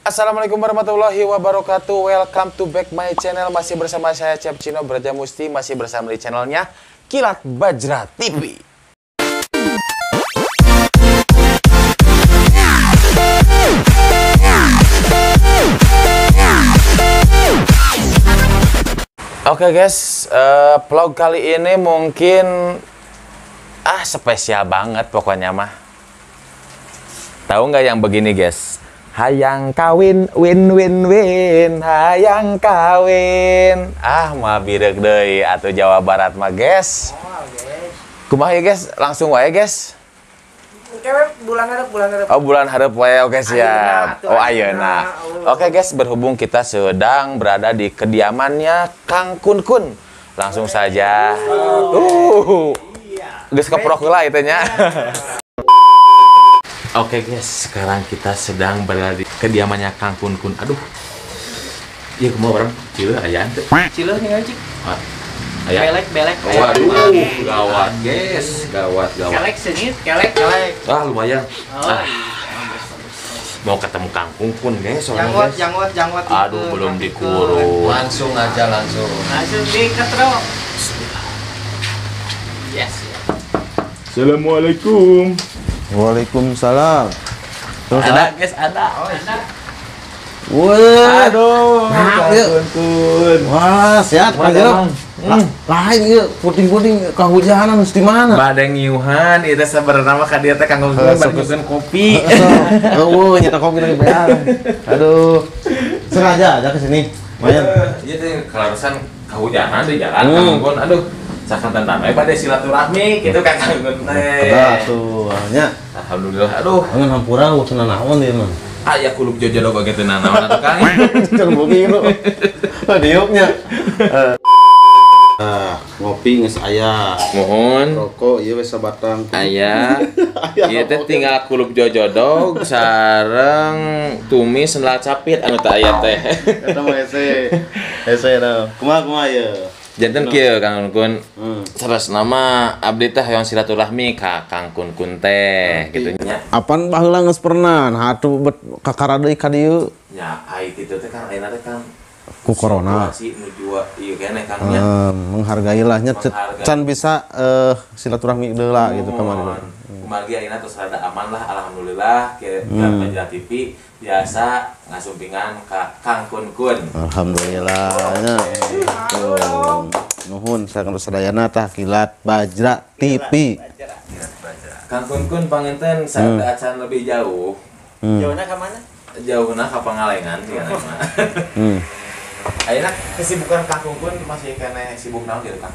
Assalamualaikum warahmatullahi wabarakatuh. Welcome to back my channel. Masih bersama saya Cep Cino Brajamusti. Masih bersama di channelnya Kilat Bajra TV. Oke guys, vlog kali ini mungkin spesial banget pokoknya mah. Tahu nggak yang begini guys? Hayang kawin, win win win, hayang kawin. Ah, mah birek deui atuh Jawa Barat mah guys. Kumaha ya guys? Langsung wae guys. Bulan hareup, bulan hareup. Oh, bulan hareup wae, oke siap. Oh, ayeuna. Oke guys, berhubung kita sedang berada di kediamannya Kang Kun Kun. Langsung saja. Geus keprok heula ieu nya. Oke guys, sekarang kita sedang berada di kediamannya Kang Kun Kun. Aduh. Iya, kumaha urang? Cileuh aya teh. Cileuh nih cik. Aya. Belek, belek. Waduh, gawat guys, gawat, gawat. Kelek sengit, kelek, kelek. Ah, lumayan. Oh, iya. Mau ketemu Kang Kun Kun guys, soalnya janggot, guys. Janggot, janggot. Aduh, belum dikurus. Langsung aja, langsung. Langsung diketrok. Yes. Assalamualaikum. Waalaikumsalam. Terus ada guys, ada. Oh, ada. Wah, aduh, Kang Kun Kun. Wah, sehat Kang Jerop. Lain ieu puting-puting kahujanan geus di mana? Bade ngiuhan ieu teh sabenerna mah ka dieu teh Kang Kun Kun bade nyieun kopi. Eueuh, nyeta kopi lagi bear. Aduh. Sengaja aja ke sini. Lumayan. Ieu teh kalarusan kahujanan di jalan Kang Kun. Aduh. Sakantan we bade silaturahmi kitu Kang Kun teh. Atuh, nya. Alhamdulillah. Aduh. Ngan hampura cenah naon ieu mah. Aya kulub jojodo oge teu nanaon atuh Kang. Can bogi lu. Diuknya. Ngopi geus aya. Mohon. Rokok ieu we sabatang. Aya. Ieu teh tinggal kulub jojodog sareng tumis sendal capit anu teu aya teh. Eta mah hese. Hese da. Kumaha kumaha ieu? Janten kieu Kang Kun Kun. Sanes nama abdi teh hoyong silaturahmi ka Kang Kun Kun teh kitu nya. Apan baheula geus pernah nah atuh bet kakara deui ka dieu. Nya ai kitu teh Kang ayeuna teh Kang ku corona. Situasi nuju ieu keneh Kang nya. Menghargailah nya can bisa silaturahmi deula gitu kamari. Kumargi ayeuna tos rada aman lah alhamdulillah Kilat Bajra TV biasa ngasumpingan ka Kang Kun Kun. Alhamdulillah nya. Nuhun sareng sadayana tah Kilat Bajra TV. Kang Kun Kun panginten saat acan lebih jauh. Jauhna ka mana? Jauhna ka Pangalengan sih mah. Ayeuna kesibukan Kang Kun Kun masih keneh sibuk naon gitu Kang?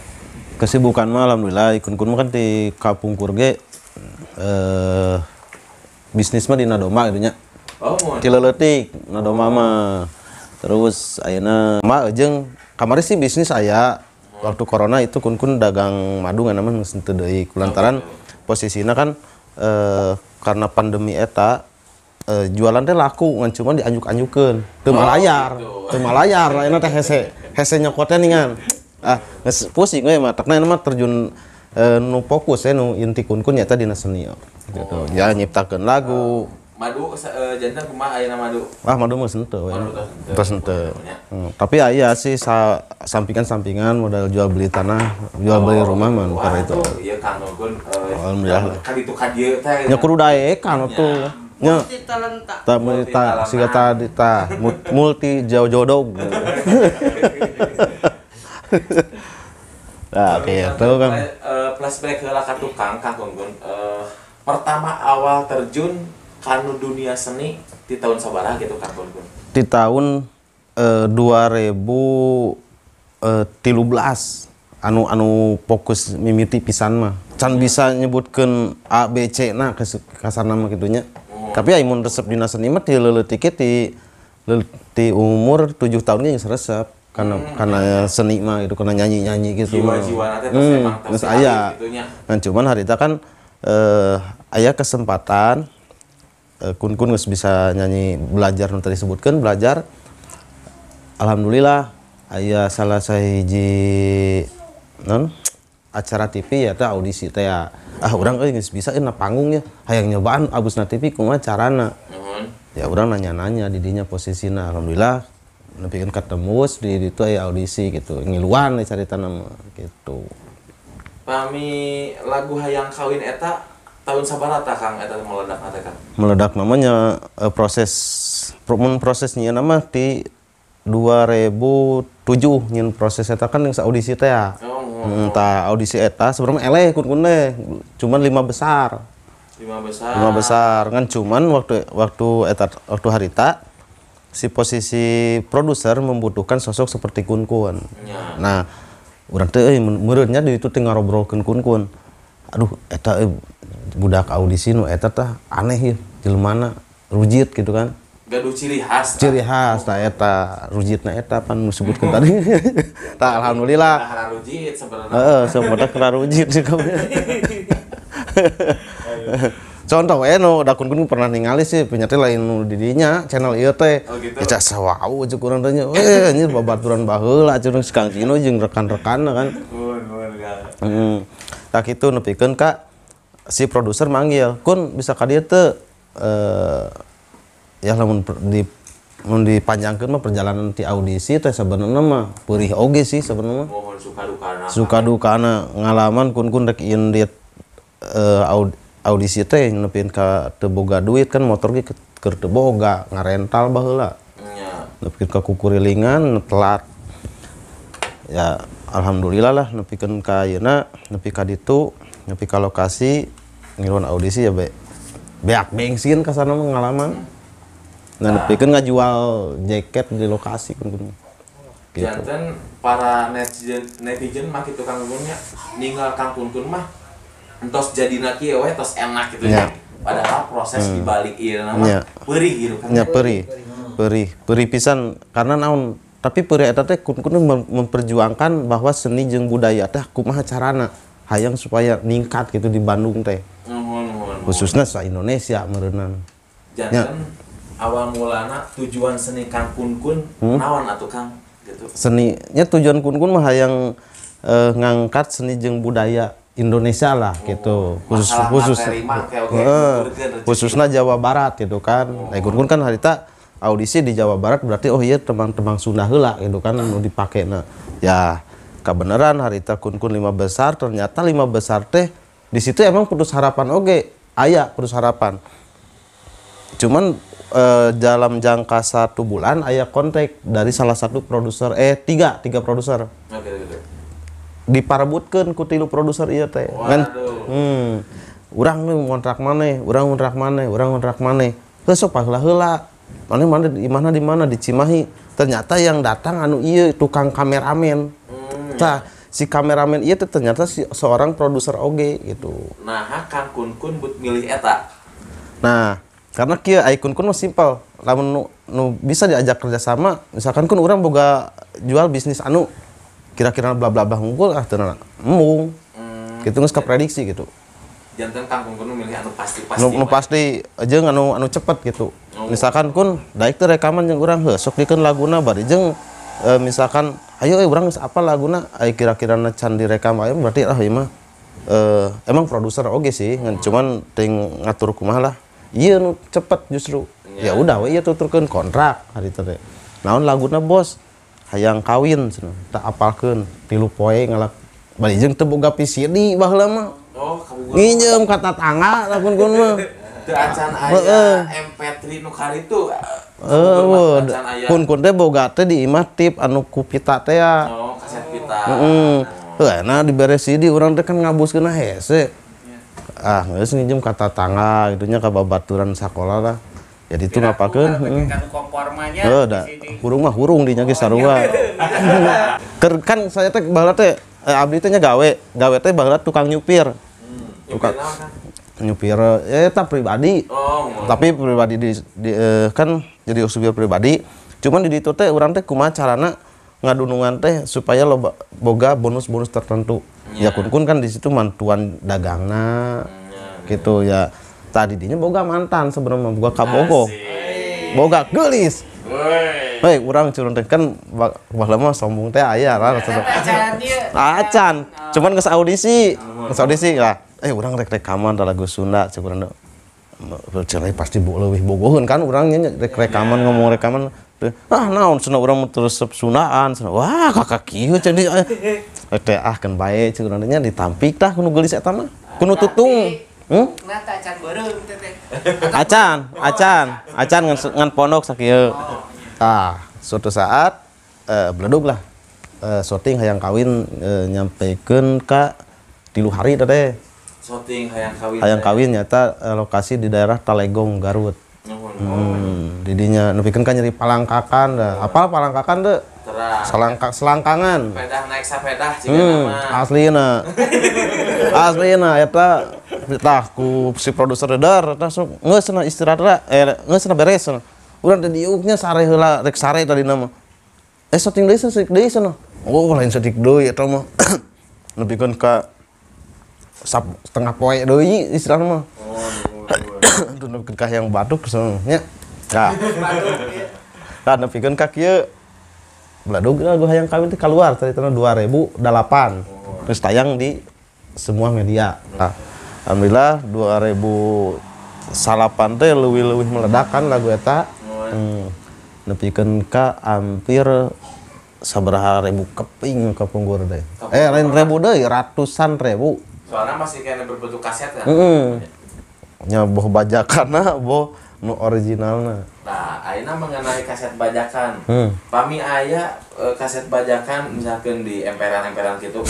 Kesibukan mah alhamdulillah Kun Kun mah kan di kapungkur ge bisnis mah dina domba gitu nya. Oh, ti leutik na domba mah. Terus ayeuna mah jeung kamari sih bisnis aya waktu corona itu Kun Kun dagang madu ngan mah geus teu deui kulantaran posisina kan karena pandemi eta jualan teh laku ngan cuman dianjuk-anjukeun teu malayar teu malayar ayeuna teh hese hese nyokot teh ningan ah geus pusing we mah takna mah terjun nu fokus nu inti Kun Kun nyata dina seni gitu ya nyiptakeun lagu. Madu janten kumaha ayeuna madu? Ah madu mah henteu we. Tos henteu. Tapi aya sih sampingan-sampingan modal jual beli tanah, jual beli rumah mah nu karena itu. Ieu Kang Kun alhamdulillah. Ka ditu ka dieu teh. Nya kudu daekan atuh. Nya multi talenta. Ta multi siga tadi tah multi jauh-jodog. Nah, kitu kan. Flashback heula ka tukang Kang Kun Kun. Pertama awal terjun kanu dunia seni di tahun sabaraha gitu Kang Kun Kun? Di tahun 2013 anu fokus mimiti pisan mah. Can bisa nyebutkeun A B C na kasarna mah kitu nya. Tapi aya mun resep dina seni mah ti leutik ti umur 7 tahun ge geus resep karena seni mah gitu karena nyanyi-nyanyi gitu. Jiwa-jiwana teh tos emang tos aya. Kitu nya. Nah, cuman harita kan aya kesempatan Kun Kun geus bisa nyanyi belajar nu tadi disebutkeun belajar alhamdulillah aya salah sahiji non acara TV ya teh audisi teh ya ah urang euy geus bisa na panggung ya hayang nyobaan abusna TV kumaha carana. Ya urang nanya-nanya didinya posisina, alhamdulillah nepikeun ketemu di ditu aya audisi gitu. Ngiluan carita nama gitu. Pami lagu Hayang Kawin eta tahun sabaraha Kang eta meledak teh Kang? Meledak namanya proses mun prosesnya nama di 2007 nyin proses eta kan yang audisi teh ya. Tah audisi eta sebenarnya eleh kun-kun teh cuman 5 besar. 5 besar. 5 besar kan cuman waktu eta waktu harita si posisi produser membutuhkan sosok seperti kun-kun. Ya. Nah, urang teh euy meureunnya di ditu teh ngarobrolkeun kun-kun. Aduh eta budak audisi nu eta tah aneh ieu jelemana rujit gitu kan. Gaduh ciri khas. Ciri khas tah eta rujitna eta pan nu sebutkeun tadi. Tah alhamdulillah. Tah rujit sebenarnya. Heeh, sebenarnya kena rujit sih kamu. Contoh we nu da kun-kun pernah ningali sih penyate lain nu di dinya channel ieu teh. Oh gitu. Ya wow ceuk urang teh nya. Eh anjir babaturan baheula cenah si Kang Cino jeung rekan-rekanna kan. Mun Kang. Heeh. Tah kitu nepikeun ka si produser manggil, "Kun bisa ka dieu teu?" Ya lamun di mun dipanjangkeun mah perjalanan ti audisi teh sebenarnya mah peurih oge sih sebenarnya mah. Mohon suka dukana. Suka dukana ngalaman kun-kun rek indit audisi teh nepikeun ka teu boga duit kan motor ge keur teu boga ngarental baheula. Nya. Nepikeun ka kukurilingan telat. Ya alhamdulillah lah nepikeun ka ayeuna nepi ka ditu nepi ka lokasi ngiluan audisi ya beak bensin kasarna mah ngalaman. Nah, nepikeun ngajual jaket di lokasi kun-kun. Gitu. Janten para netizen mah kitu Kang Kun nya ninggal Kang Kun mah entos jadina kieu we tos enak gitu ya. Padahal proses di balik ieu mah Ya. peurih gitu kan. Nya peurih. Peurih pisan karena naon tapi peurih eta teh kun-kun memperjuangkan bahwa seni jeung budaya teh kumaha carana hayang supaya ningkat gitu di Bandung teh. Nuhun. Khususnya sa Indonesia meureunan. Janten awal mulana tujuan seni Kang Kun-kun naon atuh Kang gitu. Seninya tujuan kun-kun mah hayang ngangkat seni jeung budaya Indonesia lah gitu. Khusus khususnya Jawa Barat gitu kan. Nah, kun-kun kan harita audisi di Jawa Barat berarti oh iya teman-teman Sunda heula gitu kan anu dipakena. Ya, kebenaran harita kun-kun 5 besar ternyata 5 besar teh di situ emang putus harapan oge, aya putus harapan. Cuman dalam jangka 1 bulan aya kontak dari salah satu produser tiga produser. Oke, gitu. Diparebutkeun ku 3 produser ieu teh. Kan urang ngontrak maneh, urang ngontrak maneh, urang ngontrak maneh. Heuh sok paheula-heula. Maneh mana di mana di mana di Cimahi. Ternyata yang datang anu ieu tukang kameramen. Tah si kameramen ieu teh ternyata si, seorang produser oge gitu. Nah, Kang Kun-kun but milih eta. Nah, karena kieu ai kun-kun mah simpel. Lamun nu bisa diajak kerjasama, misalkan kun urang boga jual bisnis anu kira-kira bla bla bla unggul ah teu embung. Gitu geus kaprediksi gitu. Janten Kang Kun-kun milih anu pasti-pasti. Nu pasti jeung anu cepet gitu. Misalkan kun daek teu rekaman jeung urang heuh sok dikeun laguna bari jeung misalkan ayo urang geus apal laguna ai kira-kirana can direkam aya berarti ah ieu mah emang produser oge sih ngan cuman ting ngatur kumaha lah. Ieu nu cepet justru. Ya udah we ieu tuturkeun kontrak hari teh. Naon laguna bos? Hayang kawin cenah. Tak apalkeun 3 poe ngalak bari jeung teu boga VCD baheula mah. Oh, kabogoh. Nginjem ka tatangga lamun mah. Teu acan aya MP3 nu karitu. Heuh, kun-kun teh boga teh di imah tip anu ku pita teh ya. Oh, kaset pita. Heeh. Heuh, nah dibere CD urang teh kan ngabuskeun hese. Ah, geus nginjem ka tatangga gitu nya ka babaturan sakola lah. Jadi itu ngapalkeun heeh. Kanu kompor mah nya. Heuh, da hurung mah hurung dinya ge sarua. Keur kan saya teh baheula teh abdi teh nya gawe teh baheula tukang nyupir. Tukang nyupir eta pribadi. Oh, tapi pribadi di kan jadi supir pribadi. Cuman di ditu teh urang teh kumaha carana ngadunungan teh supaya loba boga bonus-bonus tertentu. Ya kun-kun kan di situ mantuan dagangna gitu ya. Tadi dinya boga mantan sebenarnya boga kabogoh. Boga geulis. Hei, urang curun teh kan baheula mah sombong teh aya lah. Acan. Cuman geus audisi. Geus audisi lah. Urang rek rekaman lagu Sunda cek urang. Cenah pasti leuwih bogoheun kan urang nya rekaman ngomong rekaman. Ah naon cenah urang terus Sundaan cenah. Wah kakak kieu cenah teh ah keun bae ceuk urang nya ditampik tah kudu geulis eta mah. Kudu tutung. Nata acan beureum teh. Acan ngan pondok sakieu. Tah, suatu saat beledug lah. Syuting hayang kawin nyampekeun ka 3 hari teh. Syuting hayang kawin. Hayang kawin nyata lokasi di daerah Talegong, Garut. Didinya nepikeun ka nyeri palangkakan dah. Apal palangkakan teu? Selangkangan. Pedah naik sapedah jiga nama. Aslina. Aslina eta tah ku si produser dar eta sok geus cenah istirahat geus cenah beres cenah. Urang teh diuknya sare heula rek sare tadina mah. Syuting deui saeutik deui cenah. Oh lain saeutik deui eta mah. Nepikeun ka setengah poe deui istilahna mah. Oh, nepikeun ka hayang batuk nya. Tah. Tah nepikeun ka kieu beladug lagu hayang kawin teh keluar tadi tahun 2008. Terus tayang di semua media. Nah, alhamdulillah 2008 teh leuwih-leuwih meledakan lagu eta. Nepikeun ka hampir sabaraha ribu keping kapungkur teh. Lain ribu deui, ratusan ribu. Soalnya masih kena berbentuk kaset kan. Nya boh bajakanna boh nu originalna. Nah, ayeuna mengenai kaset bajakan. Pami aya kaset bajakan misalkan di emperan-emperan gitu.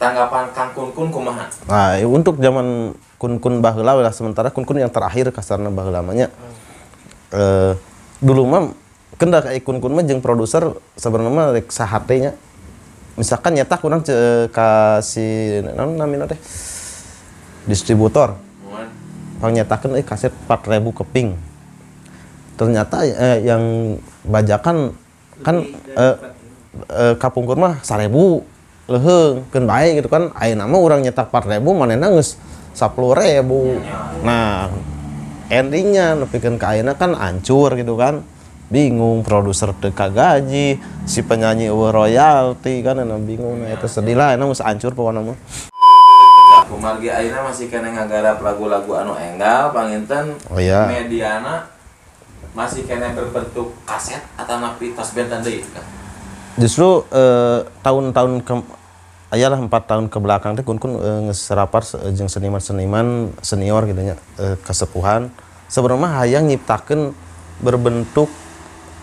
Tanggapan Kang Kun-Kun kumaha? Nah, untuk zaman Kun-Kun baheula lah, sementara Kun-Kun yang terakhir kasarna baheula mah nya. Dulu mah kendak ka Kun-Kun mah jeung produser sabenerna mah rek sahate nya. Misalkan nyetak urang ka si naon namina teh? Distributor. Pangnyetakeun kaset 4.000 keping. Ternyata yang bajakan kan kapungkur mah 1.000 leuheung keun bae gitu kan. Ayeuna mah urang nyetak 4.000 manehna geus 10.000. Nah, endingnya nepikeun ka ayeuna kan hancur gitu kan. Bingung produser teu kagaji, si penyanyi eueuh royalti kan enak bingung. Nah, eta sedih lah, enak geus hancur pokona mah. Kumargi ayeuna masih keneh ngagarap lagu-lagu anu enggal panginten. Oh, iya. Mediana masih keneh berbentuk kaset atau napi tos benten deui? Justru tahun-tahun ke ayalah 4 tahun ke belakang teh Kun-Kun geus rapar jeung seniman-seniman senior gitu nya, kasepuhan. Sebenarnya mah hayang nyiptakeun berbentuk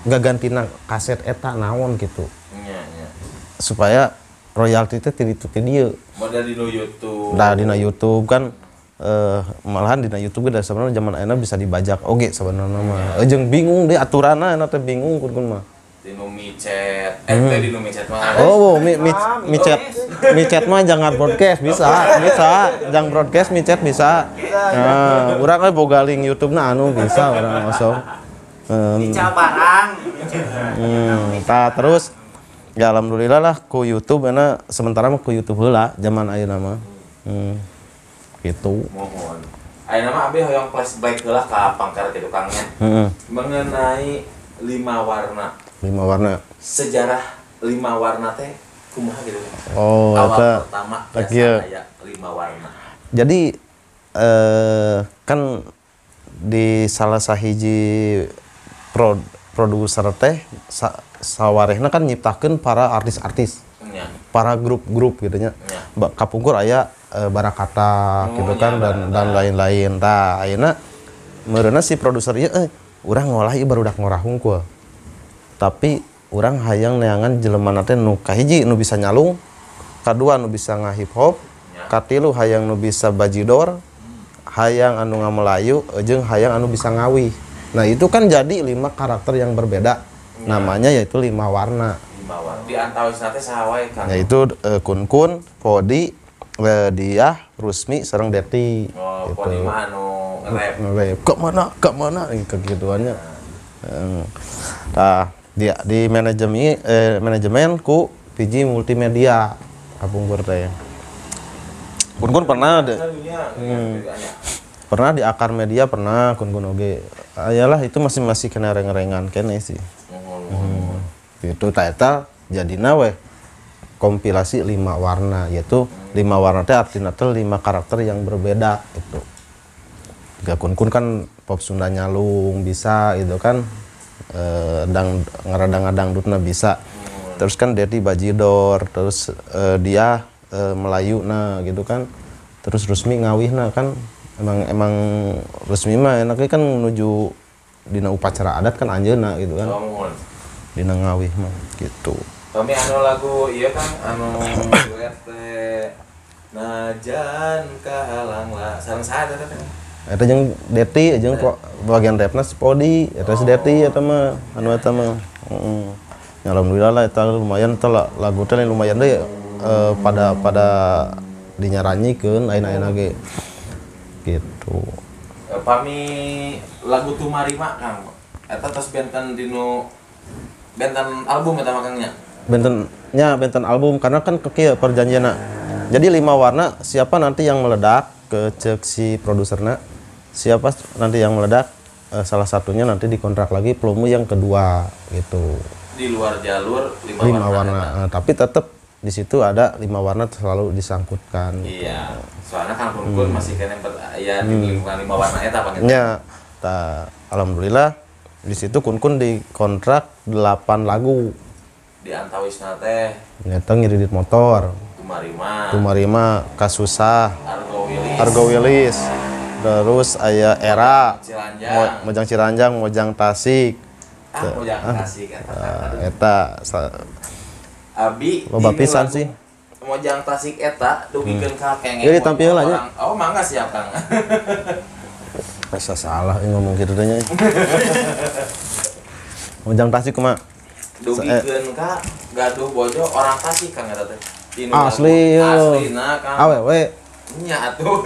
gagantina kaset eta naon gitu. Nya, nya. Supaya royalti teh ti ditu ti dieu. Model dina YouTube. Nah, dina YouTube kan malahan dina YouTube ge sebenarnya zaman ayeuna bisa dibajak oge sebenarnya mah. Jeung bingung deh aturanna enak teh bingung Kun-Kun mah. Dinu micet, teh dinu micet mah. Oh, micet. Micet mah jangan broadcast bisa, bisa. Jangan broadcast micet bisa. Nah, urang we boga link YouTube-na anu bisa urang langsung. Mical barang. Tah terus ya alhamdulillah lah ku YouTube enak sementara mah ku YouTube heula zaman ayeuna mah. Gitu. Mohon. Ayeuna mah abi hoyong flashback heula ka pangkar ti tukangnya. Mengenai 5 warna. 5 warna. Sejarah 5 warna teh kumaha gitu. Oh, awal eta pertama biasa aya 5 warna. Jadi kan di salah sahiji produser teh sawarehna kan nyiptakeun para artis-artis. Ya. Para grup-grup gitu nya. Ya. Kapungkur aya Barakata gitu kan ya, dan lain-lain. Tah ayeuna meureunna si produser ieu urang ngolah ieu barudak ngorah hungkul. Tapi urang hayang neangan jelemana teh nu kahiji nu bisa nyalung, kadua nu bisa ngahip hop, katilu hayang nu bisa bajidor, hayang anu ngamelayu jeung hayang anu bisa ngawih. Nah, itu kan jadi 5 karakter yang berbeda. Namanya yaitu 5 warna. 5 warna. Di antawisna teh saha wae Kang? Yaitu Kun-Kun, Podi, Diah, Rusmi, sareng Deti. Oh, gitu. Podi mah anu nge-rap. Nge-rap. Ke mana? Ke mana? Kegituannya. Nah, di manajemen ku PG Multimedia kapungkur teh. Kun-Kun pernah ada. Pernah di Akar Media pernah Kun-Kun oge. Ayalah itu masih kena reng-rengan kene sih. Itu ta eta jadina we kompilasi 5 warna yaitu 5 warna teh artina teh 5 karakter yang berbeda itu. Gak kun-kun kan pop Sunda nyalung bisa gitu kan. Dang ngaradang-dangdutna bisa. Terus kan Dedi Bajidor, terus dia Melayu nah gitu kan. Terus Rusmi ngawihna kan emang Rusmi mah enaknya kan menuju dina upacara adat kan anjeunna gitu kan. Dina ngawih mah gitu. Kami anu lagu iya kan anu duet teh najan kahalang lah sareng saha eta teh? Eta jeung Deti jeung bagian rapna si Podi, eta si Deti eta mah anu eta mah. Heeh. Ya alhamdulillah lah eta lumayan teh lagu teh lumayan deui pada dinyaranyikeun ayeuna-ayeuna ge. Gitu. Pami lagu Tumarima Kang. Eta tos benten dinu benten album eta mah Kang nya. Bentennya benten album karena kan kieu perjanjianna. Jadi 5 warna siapa nanti yang meledak ke cek si produserna, siapa nanti yang meledak salah satunya nanti dikontrak lagi promo yang kedua gitu. Di luar jalur 5 warna. Tapi tetap di situ ada 5 warna selalu disangkutkan. Iya. Gitu. Soalnya kan kun-kun masih kena ya di lingkungan 5 warna eta apa gitu. Ya. Alhamdulillah di situ kun-kun dikontrak 8 lagu. Di antawisna teh nyata ngiridit motor. Tumarima, Kasusah, Argo Wilis, terus aya Era, Ciranjang. Mojang Ciranjang, Mojang Tasik. Mojang Tasik eta. Abi loba pisan sih. Mojang Tasik eta dugikeun ka kengeng. Jadi tampil aja. Oh, mangga siap Kang. Masa salah ngomong kitu teh nya. Mojang Tasik kumaha? Dugikeun ka gaduh bojo orang Tasik Kang eta teh. Asli aslina Kang. Awewe. Nya atuh.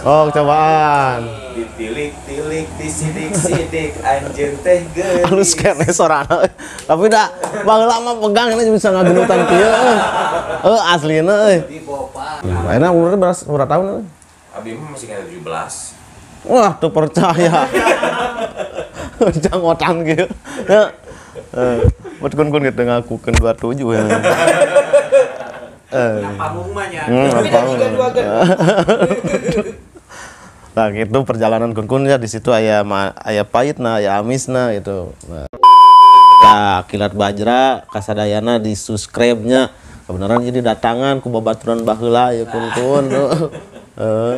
Oh, cobaan. Ditilik-tilik, disidik-sidik, anjeun teh geulis. Halus keneh sorana. Tapi da baheula mah pegang ini bisa ngagenutan kieu. Heuh, aslina euy. Ayeuna umurna berapa tahun? Abi mah masih kena 17. Wah, tuh percaya. Jangotan gitu. Ya. Buat kun-kun gitu ngakukeun 27 ya. Panggung mah nya. Nah, gitu perjalanan kun-kun ya di situ aya pahitna, aya amisna gitu. Nah, Kilat Bajra kasadayana di subscribe-nya. Kebenaran jadi datangan ku babaturan baheula ya kun-kun. Heeh.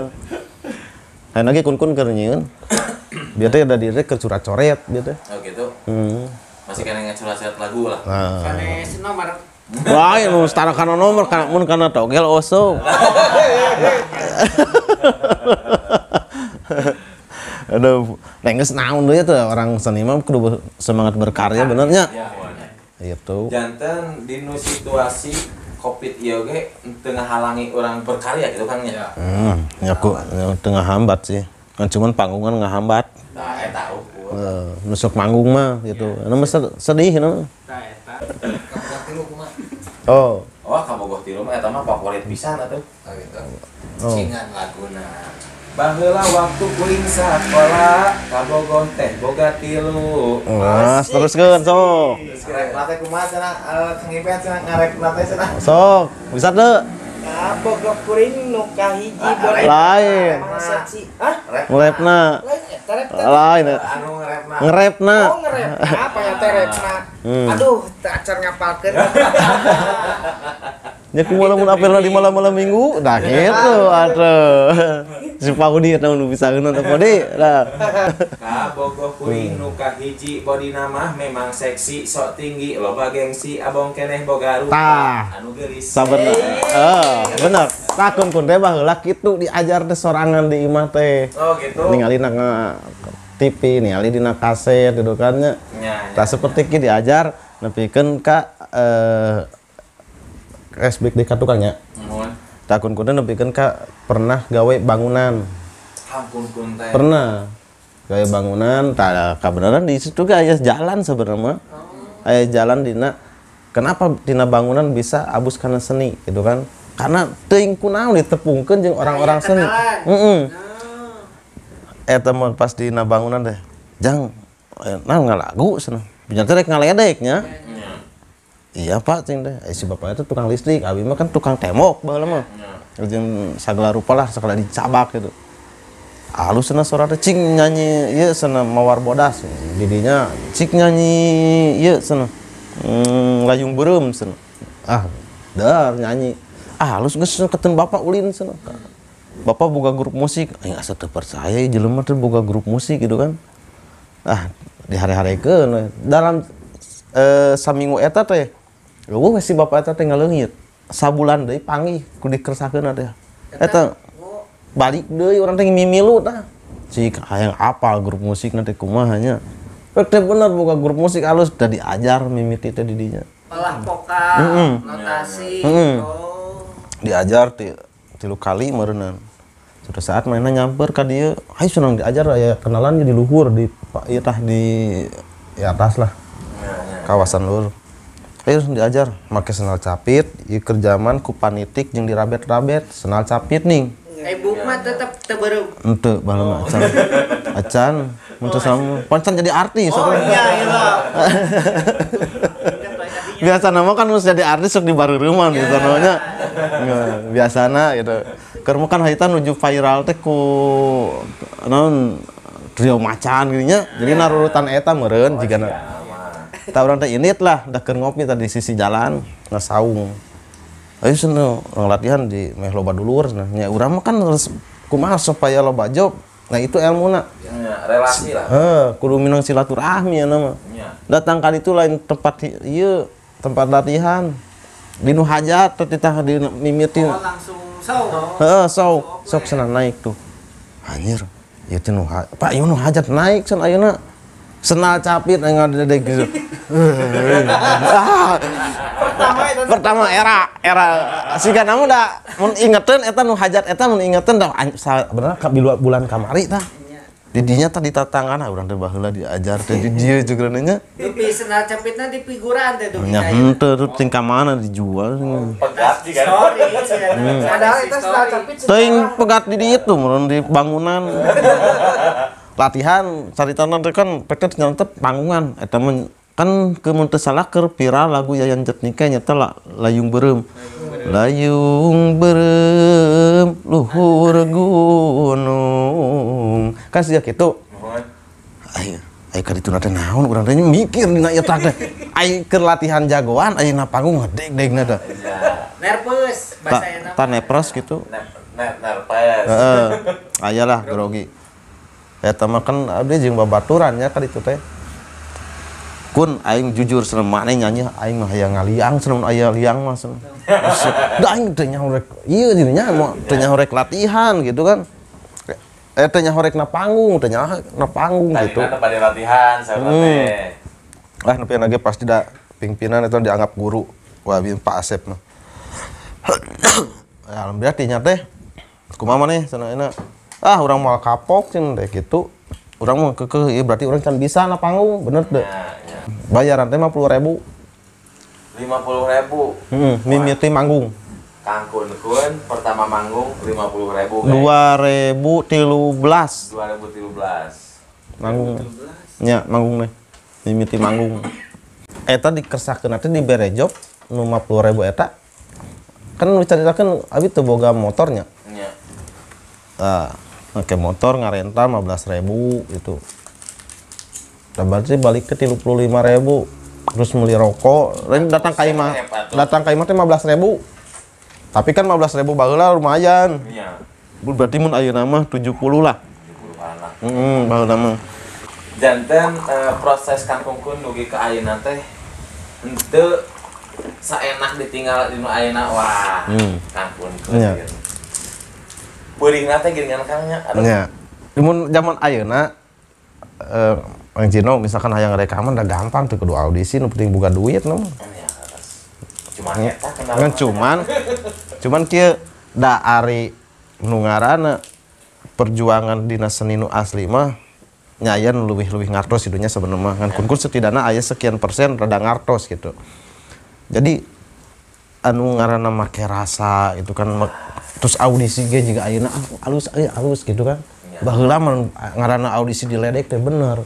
Lain lagi kun-kun keur nyieun. Biar teh ada direk keur curat-coret biar teh. Oh gitu. Masih kena ngacurat-coret lagu lah. Nah. Sanes nomor. Wah, nu setara kana nomor kana mun kana togel oso. Aduh, geus naon deui teh orang seni mah kudu semangat berkarya benernya. Ya, gitu. Janten dinu situasi Covid ieu ge teu ngahalangi orang berkarya gitu Kang nya. Ya ku teu ngahambat sih. Kan cuman panggungan ngahambat. Nah, eta ukur. Nusuk manggung mah gitu. Anu mah sedih nu. Tah eta. Kabogoh tilu kumaha? Oh. Wah, kabogoh tilu mah eta mah favorit pisan atuh. Oh gitu. Cingan laguna. Baheula waktu kuring sakola, kabogoh teh boga tilu. Nah, teruskeun sok. Rek teh kumaha cenah Kang Ipet cenah ngarek teh cenah. Sok, bisa teu? Kabogoh kuring nu kahiji boleh. Lain. Hah? Ngerepna. Lain. Anu ngerepna. Ngerepna. Oh, ngerepna. Apa ya teh repna? Aduh, teu acan ngapalkeun. Nya kumaha lamun apelna di malam-malam minggu? Nah gitu atuh. Si Paudi eta nu bisa ngeunah teh Paudi. Nah. Kabogoh kuring nu kahiji bodina mah memang seksi, sok tinggi, loba gengsi, abong keneh boga rupa. Anu geulis. Sabenerna. Bener. Tah kun-kun teh baheula kitu diajar teh sorangan di imah teh. Oh gitu. Ningali na TV, ningali dina kaset gitu kan nya. Tah seperti kieu diajar nepikeun ka SBK di tukangnya. Tah kun-kun nepikeun ka pernah gawe bangunan. Kun-kun teh. Pernah gawe bangunan, tah kabeneran di situ ge aya jalan sebenarnya. Aya jalan dina kenapa dina bangunan bisa abus kana seni gitu kan? Karena teuing kunaon ditepungkeun jeung orang-orang seni. Heeh. Eta mah pas dina bangunan teh. Jang naon ngalagu cenah. Bener teh rek ngaledek nya. Iya Pak cing teh. Si bapaknya tuh tukang listrik, abi mah kan tukang tembok baheula mah. Jeung sagala rupa lah, sagala dicabak gitu. Halus cenah suara teh cing nyanyi ieu cenah Mawar Bodas. Didinya cik nyanyi ieu cenah. Layung beureum cenah. Ah, dar nyanyi. Ah, halus geus keteun bapak ulin cenah. Bapak boga grup musik. Aing asa teu percaya jelema teh boga grup musik gitu kan. Ah, dihare-harekeun dalam saminggu eta teh eueuh si bapak eta teh ngaleungit. Sabulan deui panggih ku dikersakeun teh. Eta balik deui urang teh mimilu tah. Cik hayang apal grup musik teh kumaha nya. Rek teh bener boga grup musik alus teh diajar mimiti teh di dinya. Olah vokal, notasi. Oh. Diajar tilu kali meureunnan. Suatu saat mainnya nyamper ka dieu, hayu senang diajar aya kenalan di luhur di ieu tah di atas lah. Kawasan luhur. Ayo diajar make senal capit, ieu keur jaman ku panitik jeung dirabet-rabet, senal capit ning. Ibu mah tetep teu beureum. Henteu baheula mah acan. Acan mun teu sama pan jadi artis. Oh iya iya. Biasana mah kan geus jadi artis sok dibareureman gitu namanya. Biasana gitu. Keur mah kan harita nuju viral teh ku naon trio macan gini nya. Jadi narurutan eta meureun jigana. Tah urang teh init lah, dah keur ngopi tadi di sisi jalan, na saung. Ayo cenah urang latihan di meh loba dulur cenah. Nya urang mah kan kumaha supaya loba job. Nah itu elmuna. Ya, relasi lah. Heuh, kudu minang silaturahmi ya mah. Datang kali itu lain tempat ieu, tempat latihan. Di nu hajat teh tah di mimiti. Oh, langsung sok. Heeh, sok. Sok cenah naik tuh. Anjir, ieu teh nu Pak, ieu nu hajat naik cenah ayeuna. Senal capit ngadedek gitu. Pertama era siga namun da mun ingeteun eta nu hajat eta mun ingeteun da bener ka bulan kamari tah. Di dinya tah ditatangan urang teh baheula diajar teh di dieu juga nya. Dupi senal capitna di figuran teh dupi. Nya henteu tuh tingkah mana dijual. Pegat jiga. Padahal eta senal capit teuing pegat di dieu tuh mun di bangunan. Latihan caritana teh kan pek nyantep panggungan eta mun kan ke mun teu salah keur viral lagu Yayan Jatnika nyata Layung Beureum. Layung beureum luhur gunung. Kan sia kitu. Ayo, ayo ka ditu teh naon urang teh mikir dina ieu teh. Ayo keur latihan jagoan ayeuna panggung ngedeg-degna teh. Nervous bahasa enak. Ta nepros kitu. Nervous. Heeh. Aya lah grogi. Eta mah kan abdi jeung babaturan nya ka ditu teh. Kun aing jujur cenah maneh nyanyi aing mah hayang ngaliang cenah mun aya liang mah cenah. Da aing teh nyaho rek ieu dirinya mau teh nyaho rek latihan gitu kan. Teh nyaho rek na panggung, teh nyaho na panggung gitu. Tadina teh latihan saurna teh. Lah nepi lagi pasti da pimpinan eta dianggap guru. Wah Pak Asep mah. Ya alhamdulillah dinya teh kumaha maneh cenah enak. Ah urang moal kapok cenah teh kitu. Urang mah keukeuh ieu berarti urang can bisa na panggung bener teu. Ya. Bayaran teh 50.000. 50.000. Heeh, mimiti manggung. Kang Kun-kun pertama manggung 50.000. 2013. 2013. Manggung. Nya manggung teh. Mimiti manggung. Eta dikersakeun teh dibere job nu 50.000 eta. Kan nu dicaritakeun abi teu boga motornya. Nya. Tah, pakai motor ngarenta 15.000 gitu. Nah, berarti balik ke 35.000. Terus beli rokok, lain datang ka imah. Datang ka imah teh 15.000. Tapi kan 15.000 baheula lumayan. Iya. Berarti mun ayeuna mah 70 lah. 70-an lah. Heeh, baheula mah. Janten proses Kang Kun-kun dugi ka ayeuna teh henteu saenak ditinggal di nu ayeuna wah. Kang Kun-kun. Iya. Beuringna teh geuningan Kang nya. Aduh. Nya. Mun zaman ayeuna Mang Cino misalkan hayang rekaman udah gampang tuh kudu audisi nu penting boga duit nu. Ya, cuman eta kenal. Cuman kieu da ari nu ngaranna perjuangan dina seni nu asli mah nya aya nu leuwih-leuwih ngartos kitu nya sebenarnya mah. Ngan Kun-kun setidakna aya sekian persen rada ngartos gitu. Jadi anu ngaranna make rasa itu kan terus audisi ge jiga ayeuna alus alus gitu kan. Baheula mah ngaranna audisi diledek teh bener.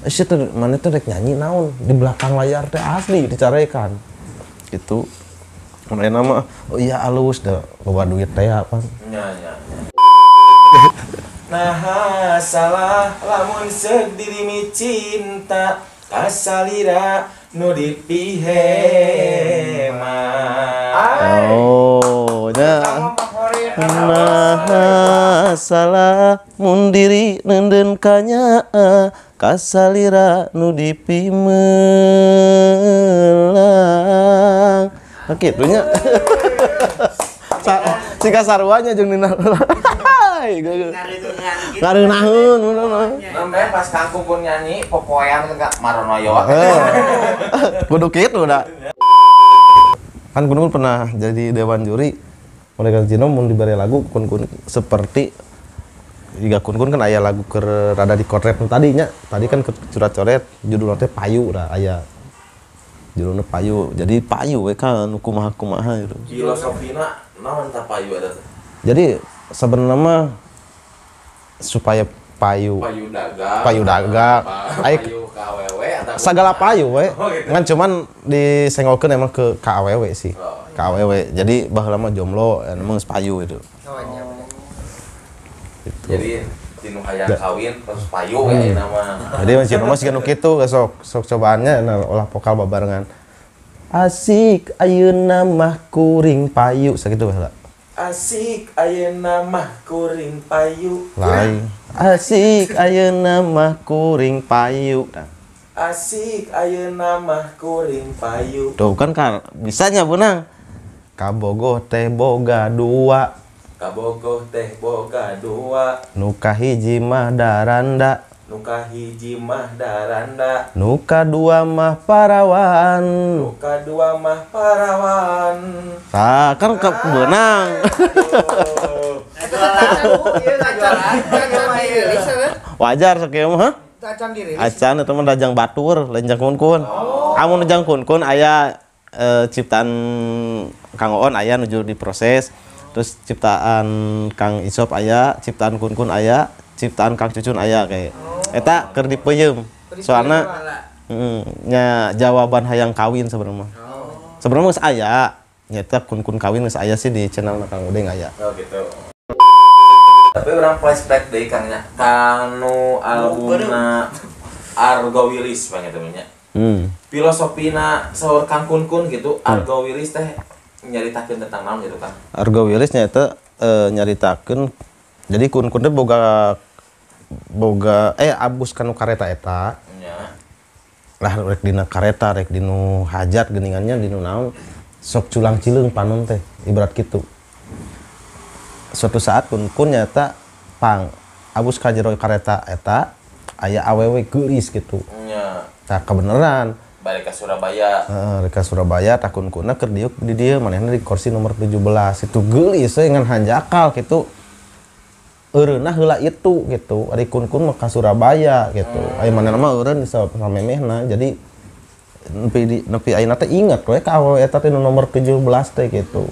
Sia teh maneh teh rek nyanyi naon di belakang layar teh asli dicarekan. Gitu. Mun ayeuna mah oh iya alus da loba duit teh apa. Nya nya. Nah salah lamun seuk dirimi cinta kasalira nu dipihema. Oh, nya. Nah salah mun diri neundeun kanya kasalira nu dipimelang. Nah, kitu nya. Sika sarua nya jeung dina. Ngareunaheun Namanya pas Kang Kun nyanyi popoean kan maronoyo. Kudu kitu da. Kan Kun pernah jadi dewan juri. Mereka Cina mun diberi lagu Kun seperti jika Kun kan aya lagu keur rada dikoret tadi nya. Tadi kan curat-coret judulna teh payu da aya. Judulna payu. Jadi payu we kan nu kumaha-kumaha gitu. Filosofina naon tah payu eta teh? Jadi sebenarnya mah supaya payu payu dagang payu KWW atau segala payu we. Oh, gitu. Ngan cuman disengolkeun emang ke KWW sih. Oh. KWW. Jadi baheula mah jomblo emang geus payu itu. Oh, iya bener. Gitu. Jadi tinu hayang kawin terus payu we ayeuna mah. Jadi masih mah siga nu kitu sok sok cobaannya nah, olah vokal babarengan. Asik ayeuna mah kuring payu sakitu baheula. Asik ayeuna mah kuring payu. Lain. Asik ayeuna mah kuring payu. Nah. Asik ayeuna mah kuring payu. Tuh kan kan bisanya benang. Kabogoh teh boga dua. Kabogoh teh boga dua. Nu kahiji mah daranda. Nu kahiji mah daranda. Nu kadua mah parawan. Nu kadua mah parawan. Tah kan kebenang. Wajar sakieu mah. Acan dirilis. Acan eta mah dajang batur, lain jang kun-kun. Amun jang kun-kun aya ciptaan Kang Oon aya nuju diproses. Terus ciptaan Kang Isop aya, ciptaan kun-kun aya, ciptaan Kang Cucun aya kayak. Eta keur dipeuyeum. Soalna nya jawaban hayang kawin sebenarnya. Sebenarnya geus aya. Nyata kun-kun kawin geus aya sih di channel Kang Udeng aya. Oh gitu. Tapi orang flashback deui Kang nya kanu albumna Argo Wilis panggil nya. Filosofina saur Kang Kun-kun gitu, Argo Wilis teh nyaritakeun tentang naon gitu Kang? Argo Wilis nyaeta nyaritakeun jadi kun-kun teh boga abus kanu kareta eta. Nya. Lah rek dina kareta, rek dinu hajat geuningannya dinu naon sok culang cileung panon teh ibarat kitu. Suatu saat kun-kun nyata pang abus ka jero kareta eta aya awewe geulis gitu. Nya. Tah kebeneran balik ke Surabaya. Heeh, balik ke Surabaya tah kun-kunna keur diuk di dieu manehna di kursi nomor 17 itu geulis we ngan hanjakal kitu. Eureunna heula itu gitu. Ari kun-kun mah ka Surabaya gitu. Aya manehna mah eureun samemehna. Jadi nepi ayeuna teh inget we ka awewe eta teh nu nomor 17 teh gitu.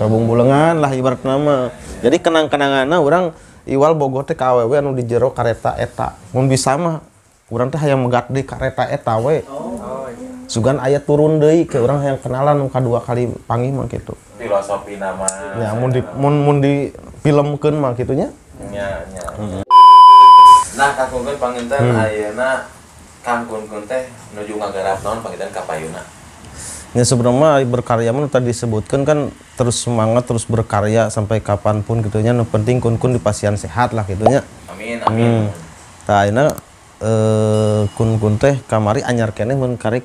Kabung bulengan lah ibarat nama. Jadi kenang-kenanganna urang iwal bogoh teh ka awewe anu di jero kareta eta. Mun bisa mah urang teh hayang megat di kareta eta we. Oh iya. Sugan aya turun deui ke urang hayang kenalan nu kadua kali panggih mah kitu. Filosofi nama. Ya mun di mun difilmkeun mah kitu nya. Nya nya. Nah Kang Kun-kun panginten ayeuna Kang Kun-kun teh nuju ngagarap naon panginten ka payuna? Ya sebenarnya berkarya mah tadi disebutkan kan terus semangat terus berkarya sampai kapanpun gitu nya. Nu penting kun-kun di pasien sehat lah gitu nya. Amin amin. Tah ayeuna kun-kun teh kamari anyar keneh mun karek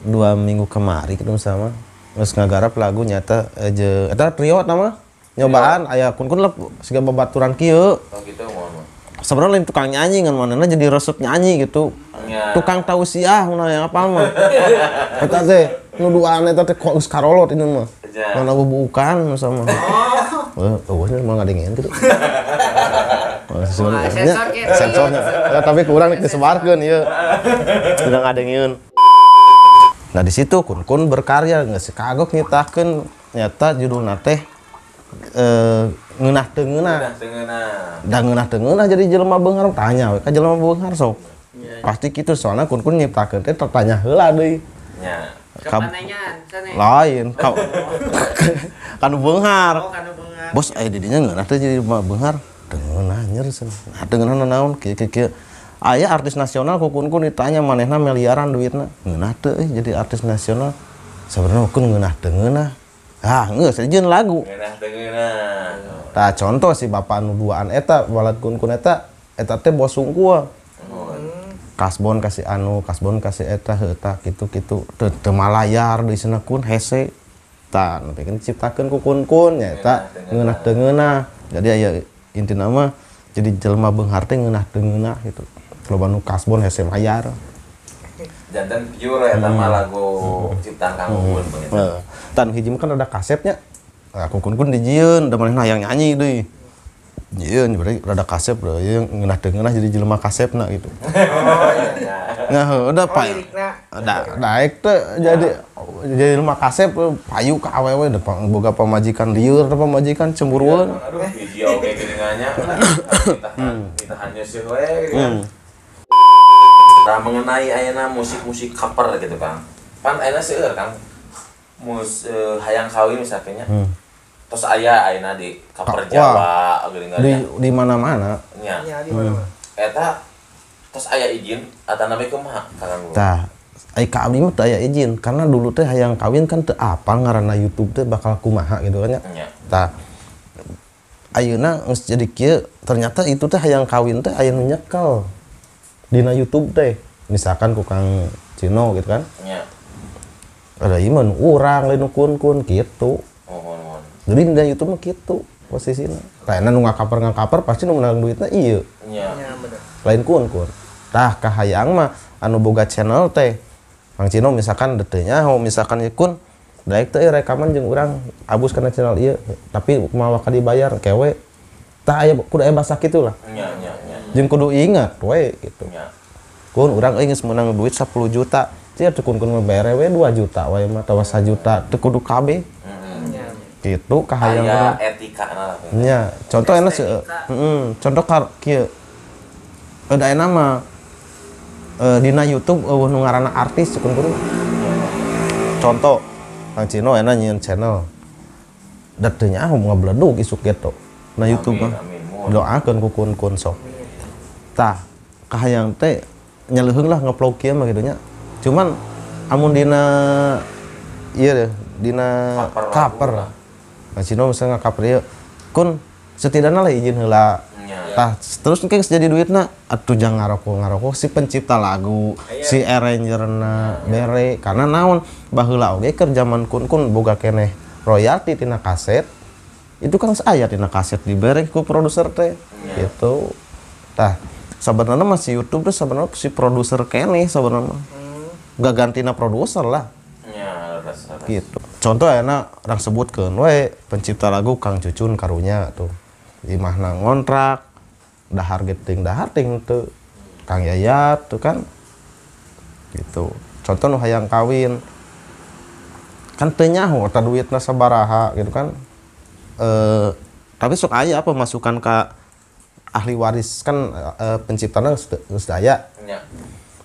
2 minggu kemari gitu sama geus ngagarap lagu nyata jeung eta trio nama nyobaan aya kun-kun lah siga babaturan kieu. Oh gitu moal. Sebenarnya lain tukang nyanyi ngan manehna jadi resep nyanyi gitu. Ya. Tukang tausiah mun yang apa mah. Eta teh nu duaan eta teh kok geus karolot ini mah. Mana bubukan sama. Oh. Eueuh mah ngadengin gitu. Sensornya. Ya, tapi kurang disebarkeun ieu. Udah ngadengin. Nah di situ kun-kun berkarya geus kagok nyitakeun nyata judulna teh ngeunah teu ngeunah. Da ngeunah teu ngeunah jadi jelema beunghar tanya we ka jelema beunghar sok. Pasti kitu soalna kun-kun nyiptakeun teh tertanya heula deui. Nya. Lain kanu beunghar. Bos aya di dinya ngeunah teh jadi beunghar. Teu ngeunah nyer cenah. Nah teu ngeunah naon kieu kieu. Aya artis nasional ku kun-kun ditanya manehna miliaran duitna. Ngeunah teu euy jadi artis nasional. Sabenerna kun ngeunah teu ngeunah. Ah geus jeung lagu. Ngeunah teu ngeunah. Tah contoh si bapak nu duaan eta balad kun-kun eta eta teh bos sungkul. Kasbon kasih anu, kasbon kasih eta heuh tah kitu-kitu teu malayar di sana kun hese. Tah nu pikeun diciptakeun ku kun-kun nya eta ngeunah teu ngeunah. Jadi aya intina mah jadi jelema beunghar teh ngeunah teu ngeunah gitu. Loba nu kasbon hese mayar. Janten pure eta mah lagu ciptaan Kang Ukun begitu. Tah nu hiji mah kan ada kasepnya. Nah, ku kun-kun dijieun da manehna hayang nyanyi deui. Jieun berarti rada kasep deui ngeunah teu ngeunah jadi jelema kasepna gitu. Oh iya. Nah, udah pak. Daek teh jadi jelema kasep payu ka awewe da boga pamajikan lieur da pamajikan cemburueun. Aduh, hiji oge geuningannya. Ditahan nyeuseun we gitu kan. Nah, mengenai ayeuna musik-musik cover gitu, Kang. Pan ayeuna seueur, Kang. Mus hayang kawin misalnya. Terus aya ayeuna di cover Jawa geuningan. Di mana-mana. Nya. Iya, di mana-mana. Eta terus aya izin atanapi kumaha Kang? Tah, ai ka abdi mah teu aya izin karena dulu teh hayang kawin kan teu apal ngaranna YouTube teh bakal kumaha gitu kan nya. Tah ayeuna geus jadi kieu ternyata itu teh hayang kawin teh aya nu nyekel dina YouTube teh. Misalkan ku Kang Cino gitu kan. Nya. Ada ieu mah nu urang lain nu kun-kun kitu. Oh, jadi dina YouTube mah kitu posisina. Kayakna nu ngakaper-ngakaper pasti nu menang duitna ieu. Nya. Bener. Lain kun-kun. Tah kahayang mah anu boga channel teh Kang Cino misalkan deteu nyaho misalkan ieu kun daek teh rekaman jeung urang abus kana channel ieu tapi kumaha bakal dibayar kewe tah aya kudu aya basa kitu lah. Nya nya nya. Jeung kudu ingat we gitu. Nya. Kun urang euy geus meunang duit 10 juta. Cia teu kun-kun mah bere we 2 juta we mah atawa 1 juta teu kudu kabeh. Gitu kahayang urang. Aya etikana lah. Nya, contoh enak heeh, contoh kieu. Da ayeuna mah dina YouTube eueuh nu ngaranna artis kun-kun. Contoh Kang Cino enak nyieun channel. Da teu nyaho ngabledug isuk gitu. Na YouTube mah. Doakeun ku kun-kun sok. Tah, kahayang teh nyaleuheung lah ngupload kieu mah kitu nya. Cuman amun dina ieu deh, dina cover. Kang Cino misalnya ngacover ieu, kun setidaknya lah izin heula. Tah, terus engke geus jadi duitna atuh jang ngaroko-ngaroko si pencipta lagu, si arrangerna bere karena naon baheula oge keur zaman kun-kun boga keneh royalti tina kaset. Itu kan aya tina kaset dibere ku produser teh gitu. Tah, sabenerna mah si YouTube teh sabenerna si produser keneh sabenerna mah. Gak gantina produser lah. Nya, gitu. Contoh ayeuna urang sebutkeun we pencipta lagu Kang Cucun karunya tuh. Imahna ngontrak, dahar geting teu. Kang Yayat tuh kan. Gitu. Contoh nu hayang kawin. Kan teu nyaho eta duitna sabaraha gitu kan. Tapi sok aya pemasukan ka ahli waris kan penciptana geus aya. Nya.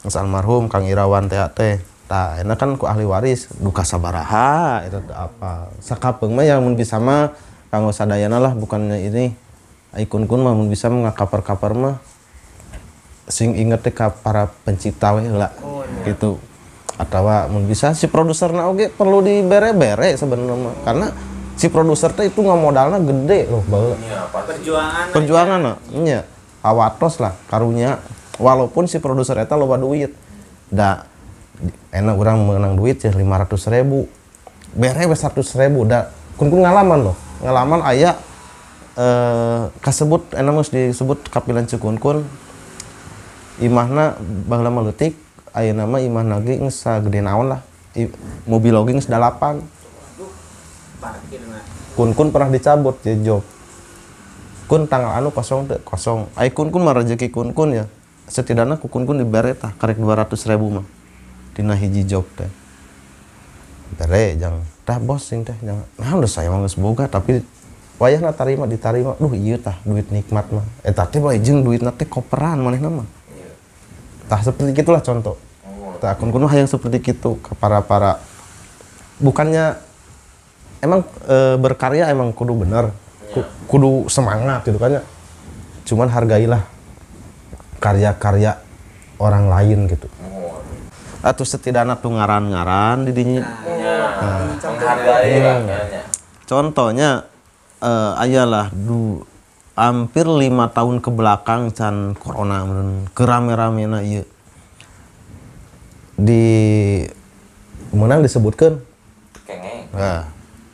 Geus almarhum Kang Irawan teh. Tah enak kan ku ahli waris duka sabaraha eta teu apa. Sakapeung mah ya mun bisa mah kanggo sadayana lah bukannya ini ai kun-kun mah mun bisa ngakaper-kaper mah sing inget teh ka para pencipta we heula. Oh, gitu. Atawa mun bisa si produserna oge perlu dibere-bere sebenarnya mah karena si produser teh itu ngamodalna gede loh baheula. Perjuangan. Perjuangan nya. Awatos lah karunya walaupun si produser eta loba duit. Da enak urang menang duit ya 500.000. Bere we 100.000 da kun-kun ngalaman loh. Ngalaman aya kasebut enak geus disebut kapilan Cikunkun. Imahna baheula mah leutik, ayeuna mah imahna ge geus sagede naon lah. Mobil oge geus 8. Kun-kun pernah dicabut ya job. Kun tanggal anu kosong teu kosong. Ai kun-kun mah rezeki kun-kun ya. Setidaknya ku kun-kun dibere tah karek 200.000 mah. Dina hiji job teh. Bere jang tah bos sing teh jang. Nah udah saya mah geus boga tapi wayahna tarima ditarima. Duh ieu tah duit nikmat mah. Eta teh bae jeung duitna teh koperan manehna mah. Tah seperti gitulah contoh. Tah kun-kun mah hayang seperti kitu ke para Bukannya emang berkarya emang kudu bener, kudu semangat gitu kan ya. Cuman hargailah karya-karya orang lain gitu. Atau setidaknya tuh ngaran-ngaran di dinya. Nah, menghargai lah. Contohnya ayalah hampir 5 tahun ke belakang can corona kerame-ramena ieu. Di menang disebutkan. Nah,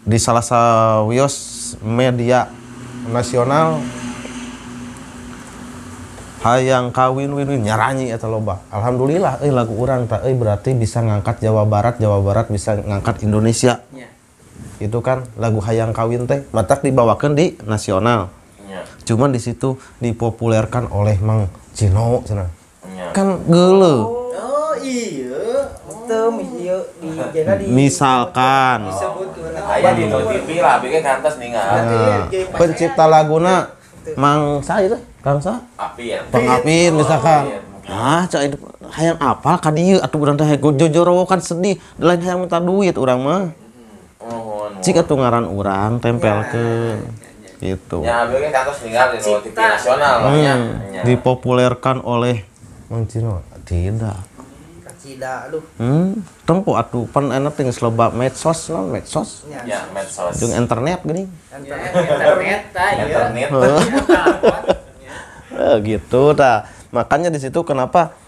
di salah sawios media nasional hayang kawin win win nyaranyi eta loba. Alhamdulillah euy lagu urang tah euy berarti bisa ngangkat Jawa Barat, Jawa Barat bisa ngangkat Indonesia. Ya. Itu kan lagu hayang kawin teh matak dibawakeun di nasional. Ya. Cuman di situ dipopulerkan oleh Mang Cino cenah. Ya. Kan geuleuh. Oh iya, teu ieu di jaga di misalkan aya di TV lah bikin kantos ningal. Nah, pencipta laguna Mang sa itu, Kang sa? Apin. Bang Apin misalkan. Ah, cak itu hayang apal ka dieu atuh urang teh jojorowo kan sedih, lain hayang minta duit urang mah. Cik atuh ngaran urang tempelkeun. Gitu. Ya, bikin kantos ningal di TV nasional lah nya. Dipopulerkan oleh Mang Cino. Tidak. Tidak, aduh. Tempo atuh pan enak teh geus loba medsos naon medsos. Ya, medsos. Jeung internet geuning. Internet tah ieu. Internet. Gitu tah. Makanya di situ kenapa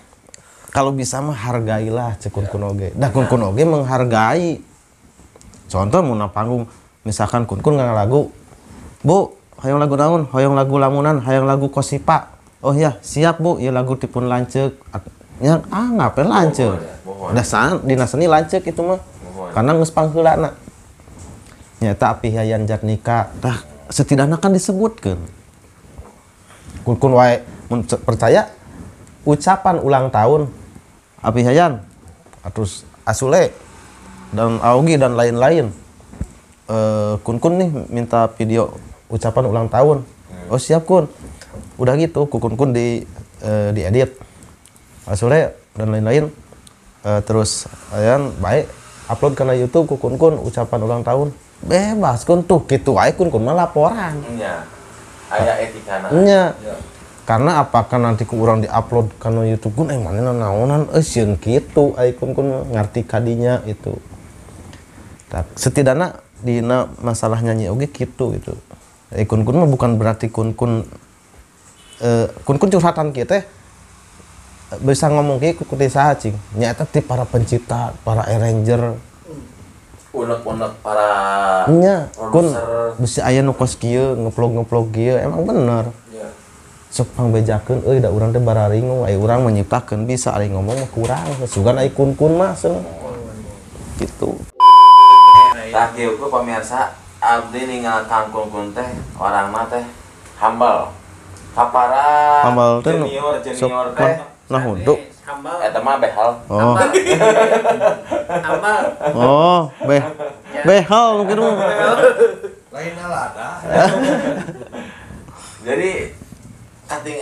kalau bisa mah hargailah cek kun-kun oge. Dah kun-kun oge menghargai. Contoh mun panggung misalkan kun-kun ngalagu, "Bu, hoyong lagu naon? Hoyong lagu lamunan, hoyong lagu kosipa." "Oh ya, siap Bu, ieu lagu tipun lanceuk." Yang ngapain lanceuk? Dasar dina seni lanceuk itu mah. Karena geus pangheulana. Nyata Api Yayan Jatnika tah setidaknya kan disebutkeun. Kun-kun wae mun percaya ucapan ulang tahun Api Yayan terus Asule dan Augie dan lain-lain. Kun-kun nih minta video ucapan ulang tahun. Oh siap Kun. Udah gitu kun-kun di diedit. Asule dan lain-lain, terus ayan baik upload karena YouTube kun-kun ucapan ulang tahun bebas kun tuh gitu wae kun-kun mah laporan. Iya. Aya etikana. Iya. Karena apakah nanti ku urang diupload kana YouTube kun manehna naonan sieun kitu ai kun-kun ngarti kadinya itu. Tah setidaknya dina masalah nyanyi oge kitu gitu. Kun-kun mah bukan berarti kun-kun kun-kun curhatan kieu teh bisa ngomong kieu ku teh saha cing nyaeta ti para pencipta, para arranger, unek-unek para nya kun bisi aya nu kos kieu ngeplog-ngeplog kieu emang bener. Ya. Sok pangbejakeun euy da urang teh bararingung aya urang menyiptakeun bisa ari ngomong mah kurang sugan ai kun-kun mah cenah. Gitu. Tah kieu ku pamirsa abdi ningal Kang Kun-kun teh orangna teh humble. Ka para humble teh junior teh nah untuk eta mah behel. Oh. Ambal. Oh, behel mungkin mah. Lain lada. Jadi kating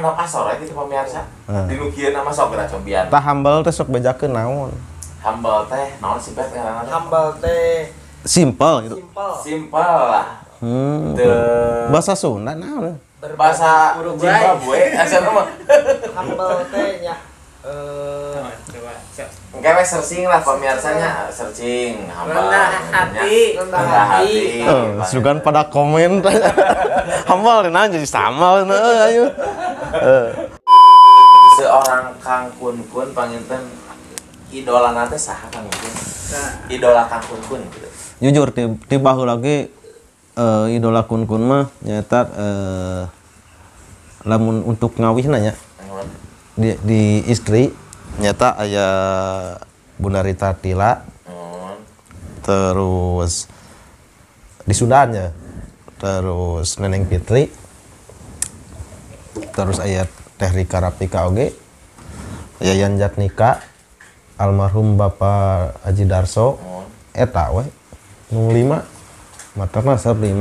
nu kasor gitu pemirsa. Di nu kieu nama sok geura cobian. Tah humble teh sok bejakeun naon? Humble teh naon sih bet ngaranna teh? Humble teh simple gitu. Simple lah. Bahasa Sunda naon? Bahasa Zimbabwe asal mah. Humble teh nya coba engke we searching lah pemirsanya, searching humble. Rendah hati, rendah hati. Sugan pada komen. Humble naon jadi sama ayo. Seorang Kang Kun-kun panginten idola teh saha Kang Kun? Idola Kang Kun-kun gitu. Jujur ti baheula lagi idola kun-kun mah nyaeta lamun untuk ngawihna nya di istri nyata aya Bunda Rita Tila, terus di Sundanya, terus Neneng Fitri, terus aya Teh Rika Rapika oge, Yayan Jatnika, almarhum Bapak Haji Darso, eta we nu 5. Matakna sep 5.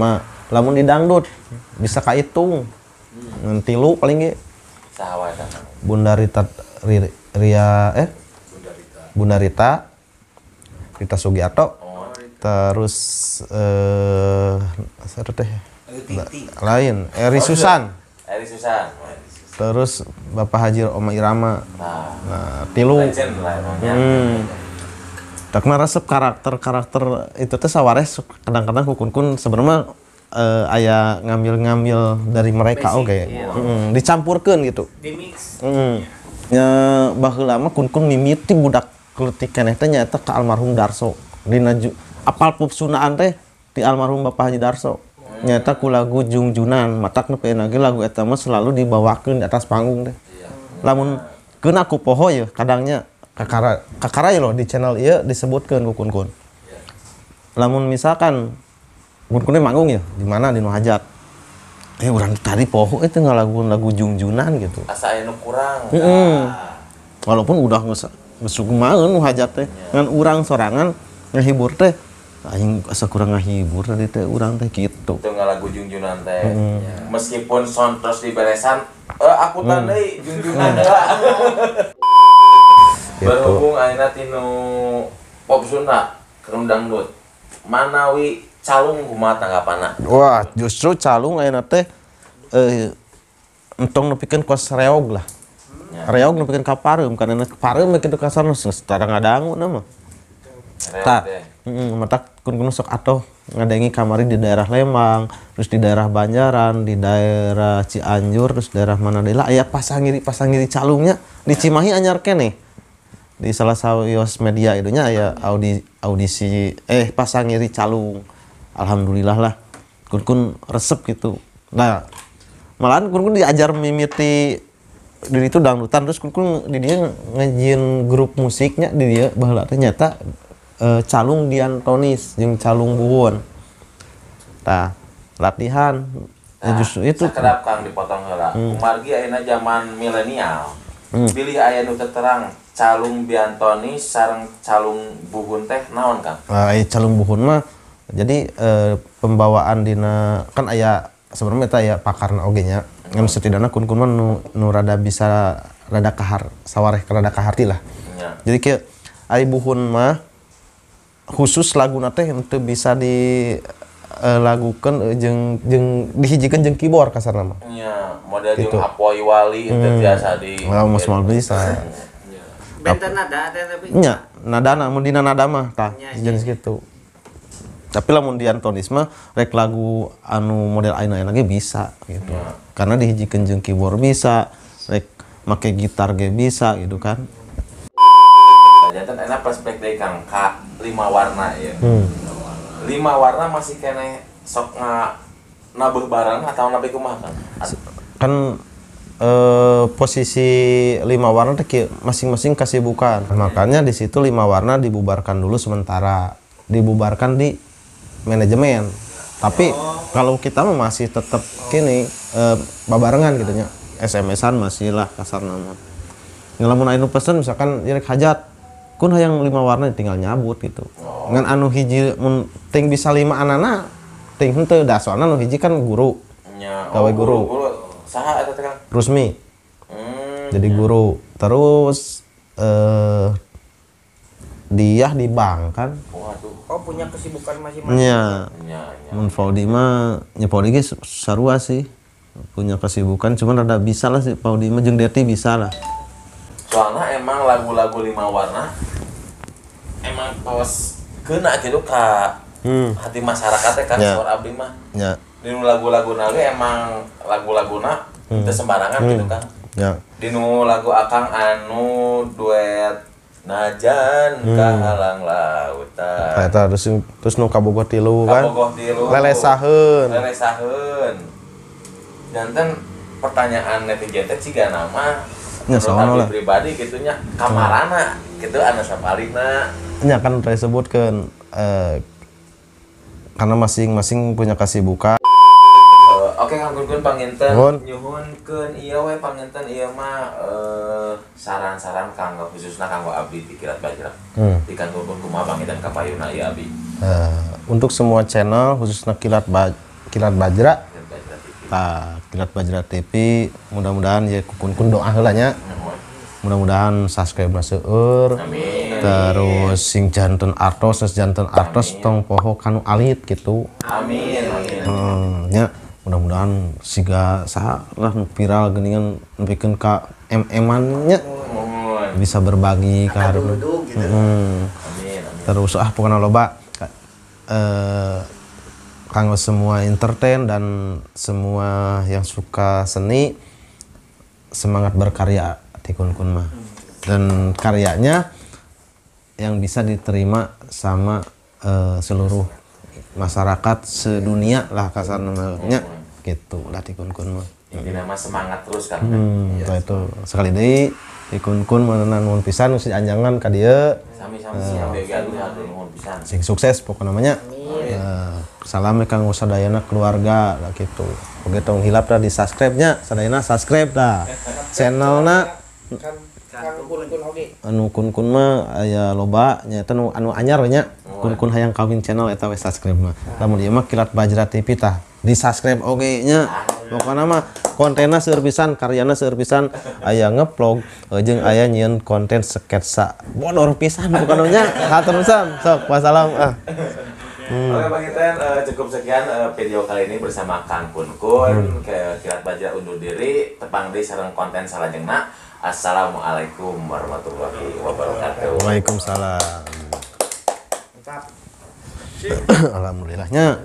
Lamun di dangdut bisa kaitung. Ngan 3 paling ge. Saha wae eta? Bunda Rita Ria Bunda Rita. Rita Sugiarto. Terus siapa teh? Lain, Eri Susan. Eri Susan. Terus Bapak Haji Oma Irama. Nah, tilu. Takna resep karakter-karakter itu teh sawares kadang-kadang kun-kun sebenarnya aya ngambil-ngambil dari mereka oke. Dicampurkeun gitu. Di mix. Nya baheula mah kun-kun mimiti budak leutik keneh teh nyaeta ka almarhum Darso. Dina apal pop Sundaan teh di almarhum Bapak Haji Darso. Nyaeta ku lagu Jungjunan, matak nu lagi lagu eta mah selalu dibawakeun di atas panggung teh. Lamun keun aku poho ye kadangnya kakara ya loh di channel ieu disebutkeun ku kun-kun. Lamun misalkan kun-kunnya manggung ya di mana di nu hajat. Urang tadi poho itu ngalaguan lagu Jungjunan gitu. Asa aya nu kurang. Walaupun udah geus kumaha nu hajat teh, ngan urang sorangan ngahibur teh aing asa kurang ngahibur tadi teh urang teh gitu. Itu ngalagu Jungjunan teh. Meskipun sound terus diberesan, aku tandai Jungjunan heula. Berhubung ayeuna tinu pop Sunda keur dangdut. Manawi calung kumaha tanggapanna? Wah, justru calung ayeuna teh entong nepikeun kos reog lah. Reog nepikeun ka pareum karena pareum kitu kasarna geus tara ngadangu na mah. Tah, matak kun-kun sok atoh ngadengi kamari di daerah Lembang, terus di daerah Banjaran, di daerah Cianjur, terus daerah mana deui lah aya pasangiri calungnya di Cimahi anyar keneh. Di salah sawios media itunya aya audisi pasangiri calung. Alhamdulillah lah kun-kun resep gitu. Nah, malahan kun-kun diajar mimiti di itu dangdutan terus kun-kun di dia ngejin grup musiknya di dia baheula teh nyata calung Diantonis jeung calung Buhun. Tah, latihan justru itu sakedap Kang dipotong heula. Kumargi ayeuna zaman milenial. Bilih aya nu terang calung Diantonis sareng calung Buhun teh naon Kang? Calung Buhun mah jadi pembawaan dina kan aya sebenarnya eta aya pakarna oge nya. Ngan setidakna kun-kun mah nu rada bisa rada kahar sawareh rada kaharti lah. Jadi kieu ari Buhun mah khusus laguna teh henteu bisa dilagukeun jeung dihijikeun jeung keyboard kasarna mah. Nya, model jeung Apoy Wali henteu biasa di moal bisa. Benten nada teh tapi. Nya, nadana mun dina nada mah tah jenis kitu. Tapi lamun Diantonis mah rek lagu anu model ayeuna ge bisa gitu. Karena dihijikeun jeung keyboard bisa, rek make gitar ge bisa gitu kan. Jantan enak flashback deui Kang ka 5 warna ya. 5 warna masih keneh sok nabeuh bareng atau nabi kumaha Kang? Kan posisi 5 warna teh masing-masing kesibukan. Makanya di situ 5 warna dibubarkan dulu sementara. Dibubarkan di manajemen. Tapi kalau kita mah masih tetap kini babarengan gitu nya. SMS-an masih lah kasar nama. Ngelamun anu pesen misalkan rek hajat kun hayang 5 warna tinggal nyabut gitu. Ngan anu hiji mun ting bisa 5 anana ting henteu da soalna anu hiji kan guru. Nya, gawe guru. Guru saha eta teh Kang? Rusmi. Jadi guru. Terus dia di bank kan. Waduh. Oh, punya kesibukan masing-masing. Nya. Nya. Mun Faudi mah nya Faudi ge sarua sih. Punya kesibukan cuman rada bisa lah sih Faudi mah jeung Deti bisa lah. Soalnya emang lagu-lagu 5 warna emang tos kena gitu ka hati masyarakat teh kan suara abdi mah. Ya. Dinu lagu-laguna ge emang lagu-laguna teu sembarangan gitu kan. Ya. Dinu lagu Akang anu duet Najan kahalang lautan. Eta terus nu kabogoh tilu kan. Kabogoh tilu. Lelesaheun. Lelesaheun. Janten pertanyaan netizen teh ciga nama nya soalna lah pribadi gitunya kamarana gitu anu sapalina. Nya kan disebutkeun karena masing-masing punya kesibukan. Oke Kang Kun panginten nyuhunkeun ieu we panginten ieu mah saran-saran kanggo khususna kanggo abdi di Kilat Bajra. Di Kang Kun kumaha panginten ka payuna ieu abdi. Untuk semua channel khususna Kilat Bajra. Tah, Kilat Bajra TV mudah-mudahan ya kun-kun doa heula nya. Mudah-mudahan subscribe-na seueur. Amin. Terus sing janten artos, geus janten artos tong poho kanu alit gitu. Amin. Amin. Nya mudah-mudahan siga saha lah nu viral geuningan nepikeun ka MM-an nya Mohon. bisa berbagi ka hareupeun. Duduk gitu. Amin. Amin. Terus ah pokoknya loba kanggo semua entertain dan semua yang suka seni, semangat berkarya ti Kun-kun mah, dan karyanya yang bisa diterima sama seluruh masyarakat sedunia lah kasarnya gitu lah ti Kun-kun mah. Intinya mah semangat terus kan. Tah itu sekali deui ti Kun-kun meunang nuhun pisan geus dianjangan ka dieu. Sami-sami siap oge aduh aduh nuhun pisan. Sing sukses pokoknya namanya. Salam ya kanggo sadayana keluarga lah gitu. Oke, tong hilap dah di subscribe nya, sadayana subscribe dah. Channelna Kan Kang Kun-kun oge. Anu Kun-kun mah aya loba nya eta nu anu anyar we nya. Kun-kun hayang kawin channel eta we subscribe mah. Lamun ieu mah Kilat Bajra TV tah di subscribe oge nya. Pokokna mah kontenna seueur pisan, karyana seueur pisan, aya ngevlog jeung aya nyieun konten sketsa. Bodor pisan pokokna nya. Hatur pisan. Sok wassalam ah. Oke Bang Iten, cukup sekian video kali ini bersama Kang Kun Kun ke Kilat Bajra undur diri, tepang deui sareng konten salajengna. Assalamualaikum warahmatullahi wabarakatuh. Waalaikumsalam. Mantap. Alhamdulillahnya.